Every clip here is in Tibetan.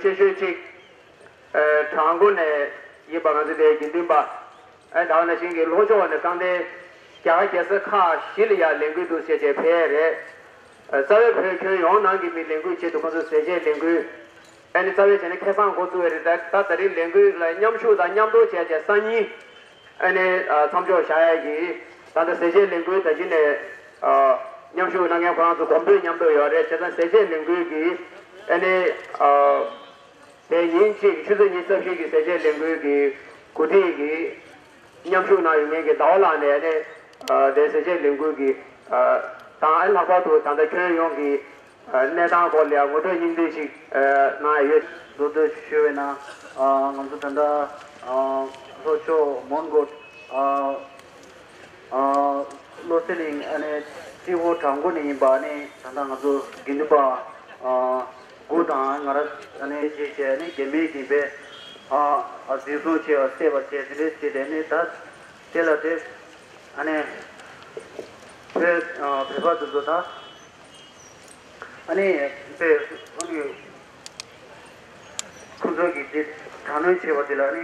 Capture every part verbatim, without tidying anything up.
ཆེ་ཤོས་གཅིག་ཨ་བྲག་འགོ་ནས་ཡིན་པ། ང་ཚོ་དེའི་དགེ་འདུན་པ། ཨ་ད་ག་ནང་བཞིན་གྱི་ལྷོ་ཕྱོགས་ནས་གང་དེ་རྒྱ་གར་རྒྱལ་ས་ཁག་བཞི་ལ་ཡང་ལས་འགུལ་འདུག་ཟེར་བྱས་ཕེབས་རེད། ཨ་རྩ་བའི་བོད་ཁྱོན་ཡོངས་ནང་གི་མི་ལས་འགུལ་བྱེད་འདུག་ཁོང་ཚོ་ཟས་བཅད་ལས་འགུལ། ཨ་ནི་རྩ་བའི་བྱས་ནས་ཁེ་བཟང་འགོ་བཙུགས་པ་རེད། ད་ད་ད་རིང་ལས་འགུལ་ལ་མཉམ་ཞུགས་དང་མཉམ་དུ་བྱས་བྱས་སང་ཉིན། ཨ་ནི་ཨ་མཚམས་འཇོག་བྱ་ཡ་གི། ད་ལྟ་ཟས་བཅད་ལས་འགུལ་ད་གཞི་ནས་ཨ་མཉམ་ཞུགས་གནང་མཁན་ཁོ་རང་ཚོ་གོམ་བགྲོད་མཉམ་དུ་ཡོད་རེད། བྱས་ཙང་ཟས་བཅད་ལས་འགུལ་གི་ཨ་ནི་ཨ་དེ་ཉིན་གཅིག་ཆུ་ཚོད་ཉི་ཤུ་རྩ་བཞི་གི་ཟས་བཅད་ལས་འགུལ་གི་གོ་སྒྲིག་གི་མཉམ་ཞུགས་གནང་ཡོད་མཁན་གྱི་ཟླ་བ་ལགས་ནས་ཨ་ནི་ཨ་དེ་ཟས་བཅད་ལས་འགུལ་གི་ཨ་དང་ཨ་ནི་ལྷག་པར་དུ་ད་ལྟ་ཁྱོན་ཡོངས་ཀྱི་གནས་སྟངས་སྐོར་ལ་ངོ་སྤྲོད་སྙིང་བསྡུས་ཤིག་གནང་ཡོད། མདོར་བསྡུས་ཞུས་པ་ཡིན་ན། ང་ཚོ་ད་ལྟ་ལྷོ་ཕྱོགས་མོན་གྷོ་བློ་གསལ་གླིང་ཨ་ནི་སྤྱི་བོ་བྲག་འགོ་ནས་ཡིན་པ། ཨ་ནི་ད་ལྟ་ང་ཚོ་དགེ་འདུན་པ་དགུ་དང་ང་རང་ཨ་ནི་བཅས་བྱས། ཨ་ནི་རྒྱ་མིའི་གི་པའི་འཛིན་བཟུང་བྱས་པ་བསད་པ་བྱས་དེ་འདྲས་བྱས་ཏེ། ཨ་ནི་ད་དེ་ལ་དེ་ཨ་ནི་བོད་བོད་པ་དེ་ཚོ་ད། ཨ་ནི་དཔེ་ཨ་ནི་ཁོང་ཚོ་གིས་དེ་དྲག་གནོན་བྱས་པ་དེ་ལ། ཨ་ནི་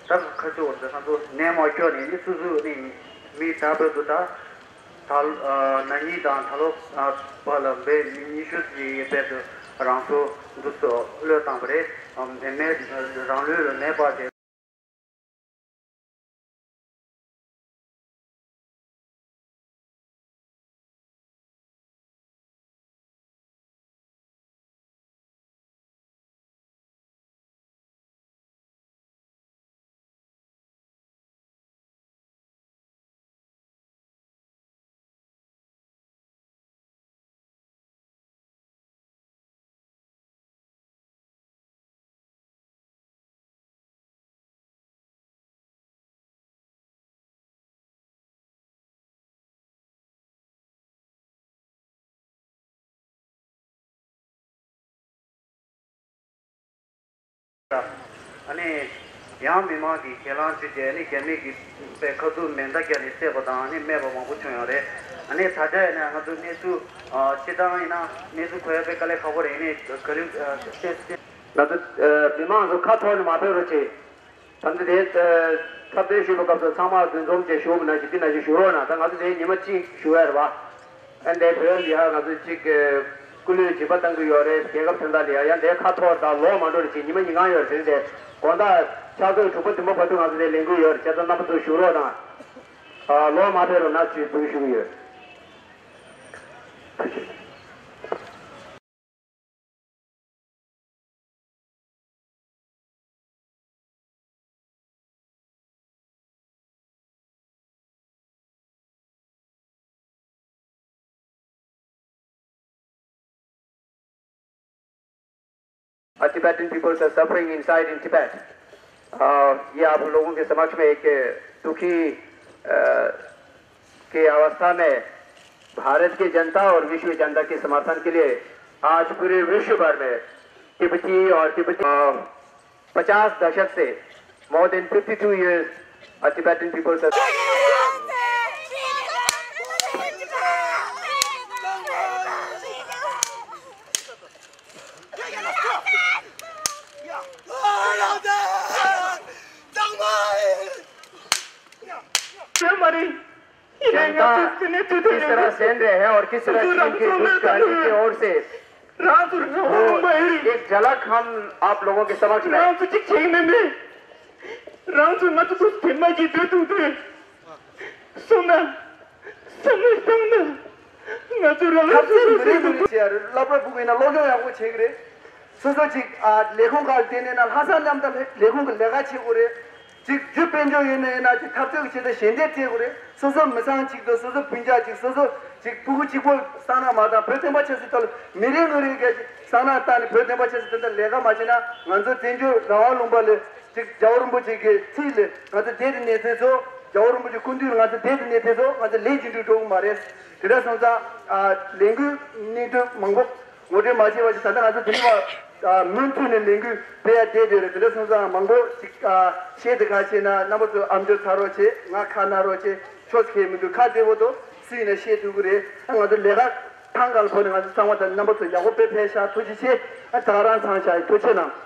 ད་ཁ་ཕྱོགས་འདི་ང་ཚོ་ནད་མ་སྐྱོ་ནས་ནི་སུ་སུ་ནི་མི་ད་བོད་དུ་ད་ད་ན་ནིང་དང་ད་ལོ་བར་ལ་འབད་མི་ཉི་ཤུ་ཙམ་ཡས་བོད་དུ་རང་སྲོག་འདུག་སོ་བློས་བཏང་བ་རེད། མེ་མེ་རང་ལུས་ལ་མེ་སྤར་ཏེ། ཨ་ནི་ཡང་མི་མང་གིས་གྱེན་ལངས་བྱས་ཏེ། ཨ་ནི་རྒྱ་མི་གིས་པའི་ཁ་ཐུག་མེ་མདའ་བརྒྱབ་ནས་བསད་པ་དང་། ཨ་ནི་རྨས་པ་མང་པོ་བྱུང་ཡོད་རེད། ཨ་ནི་ད་ཆ་ཡིན་ན་ང་ཚོ་གནས་ཚུལ་ཨ་སྤྱི་བཏང་ཡིན་ན་གནས་ཚུལ་གོ་ཡ་དཔེ་དཀའ་ལས་ཁག་པོ་རེད། ཨ་ནི་ག་ལེ་ཨ་ང་ཚོ་ཨ་མི་མང་ཚོ་ཁ་འཐོར་ནས་མ་ཕེབས་རོགས་བྱེད། ད་ལྟ་དེ་ཨ་འཁྲབ་སྟོན་ཞུས་པའི་སྐབས་སུ་ཚང་མ་འདུ་འཛོམས་བྱས་བཞུགས་པ་ནང་བཞིན་འདི་ནང་བཞིན་བཞུགས་རོགས་གནང་། ད་ང་ཚོ་དེ་ཉི་མ་གཅིག་བཞུགས་ཡ་རེད་པ། ཨ་འདས་བོད་ལ་ཡ་ང་ཚོ་གཅིག་སྐུ་ལུས་སྦྱིན་པ་བཏང་གི་ཡོད་རེད། རྒྱལ་ཁབ་དོན་དག་ལ་ཡ། ཡང་འདས་ཁ་འཐོར་དང་ལོག་མ་འགྲོ་རེ་བྱེད། ཉི་མ་ཉིན་གང་ཡོད་རེད། དེ་དགོང་དག་ཕྱག་ཚོད་དྲུག་པ་བདུན་པ་བར་དུ་ང་ཚོ་དེ་ལས་འགུལ་ཡོད་རེད། བྱས་ཙང་རྣམ་པ་ཚོ་བཞུགས་རོགས་གནང་། ཨ་ལོག་མ་ཕེབས་རོགས་གནང་ཞེས་འབོད་སྐུལ་ཞུ་གི་ཡོད། ཐུགས་རྗེ་ཆེ། और Tibetan peoples are suffering inside in Tibet. अ, ये आप लोगों के समक्ष में एक दुखी, अ, की अवस्था में भारत की जनता और विश्व जनता के समर्थन के लिए आज पूरे विश्व भर में तिब्बती और तिब्बती, अ, पचास दशक से, more than fifty two years, a Tibetan people have जनता किस तरह सहन रहे हैं और किस तरह चीन के दुष्ट करने की ओर से वो एक झलक हम आप लोगों के समक्ष में ང་ཚོ་རང་ཐབས་ཤེས་མི་རེ་མི་རེ་བྱེད་ཡ་རེད། སློབ་གྲྭ་ཕྲུ་གུ་ཡིན་ན་སློབ་སྦྱོང་ཡག་པོ་བྱེད་ཀྱི་རེད། སོ་སོ་ཅིག་ཨ་ལས་ཁུངས་ཁག་ལ་བསྟེན་ནས་ན་ལྷག་བསམ་རྣམ་དག་ལས་ཁུངས་ཀྱི་ལས་ཀ་བྱེད་དགོས་རེད། ཅིག་རྒྱུ་དཔལ་འབྱོར་ཡིན་ན་ཡིན་ན་ཅིག་འཐབ་རྩོད་ཀྱི་ཆེད་དུ་ཞལ་འདེབས་སྤྲད་དགོས་རེད། སོ་སོ་མི་ཚང་གཅིག་དང་སོ་སོ་སྤུན་ཀྱག་ཅིག་སོ་སོ་ཅིག་ཕྲུ་གུ་གཅིག་པོ་གསང་ནག་མ་བཏང་། བོད་བསྟན་པ་ཆབ་སྲིད་ཐོག་ལ་མི་རེ་ངོ་རེ་གས་ཅིག་གསང་ནག་བཏང་ནས་བོད་བསྟན་པ་ཆབ་སྲིད་དོན་དག་ལས་ཀ་མ་བྱས་ན་ང་ཚོ་བཙན་བྱོལ་རང་དབང་ལུང་པ་ལ་ཅིག་རྒྱལ་བ་རིན་པོ་ཆེ་གི་ཚིག་ལ་ང་ཚོ་བསྡད་དེ་གནས་ཚེ་ཚོ། རྒྱལ་བ་རིན་པོ་ཆེ་སྐུ་མདུན་ལ་ང་ཚོ་བསྡད་དེ་གནས་ཚེ་ཚོ། ང་ཚོ་ལས་ཀྱི་འགྲུལ་འགྲོ་གི་མ་རེད། དེ་འདྲ་སོང་ཙང་ཨ་ལས་འགུལ་གནས་དུས་མང་པོ་ངོ་སྤྲོད་མ་བྱས་པ་ཞིག་ད་ལྟ་ང་ཚོ་དེ་རིང་བ་ཨ་མུ་མཐུད་ནས་ལས་འགུལ་སྤེལ་ཡ་བསྡད་བསྡད་རེད། དེ་འདྲ་སོང་ཙང་མང་པོ་ཞིག་ཨ་བཤད་དེ་ག་བྱས་ན་རྣམ་པ་ཚོ་ཨ་མཆོད་ཚར་རོགས་བྱེད། ང་ཁ་ན་རོགས་བྱེད། ཆོས་ཁས་མི་འདུག་ཁ་བདེ་བོ་དང་སུ་ཡིན་ན་བཤད་ཐུབ་ཀྱི་རེད། ཨ་ང་ཚོ་ལས་ཀ་ ཐང་ག་ལ་བོད་ནས་ང་ཚོ་ཚང་མ་དང་རྣམ་པ་ཚོ་ཡག་པོ་དཔེ་ཕེབས་ཤག་ཐུགས་རྗེ་ཆེ། ཨ་ད་ག་རང་ཚང་ཤག་ཐུགས་རྗེ་གནང་